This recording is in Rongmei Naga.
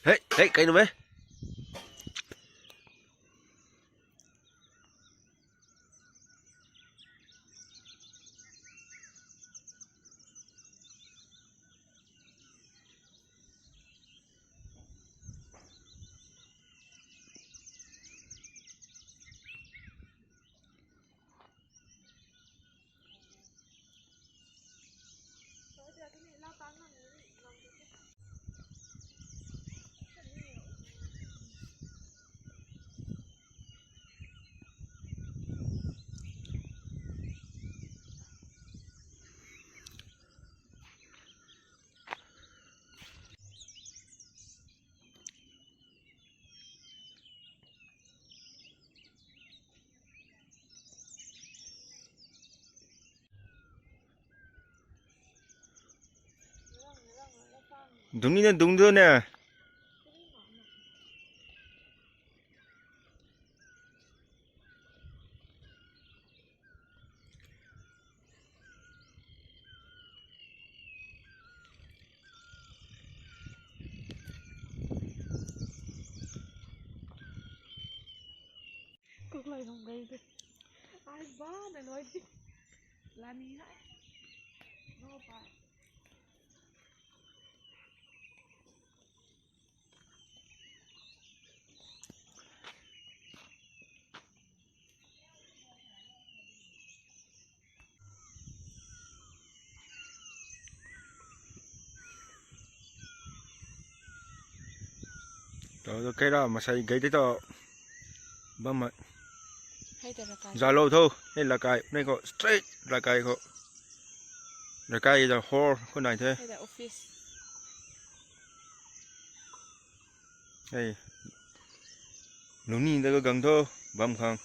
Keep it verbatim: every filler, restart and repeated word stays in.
Hey, hey, kei nu mei. Dungc ni na dungc du na. Kuklai nung gai de. Ai ba na loi de. Lani hai. No pa. Tau tu kei ra masai gai tei tau. Bam mai. Hei ta rakai. Zalo tho. Hei lakai. Nei khou straight lakai khou. Lakai ta hor khou nai the. Hei ta office. Hei. Lungning ta ka gang tho. Bam khang.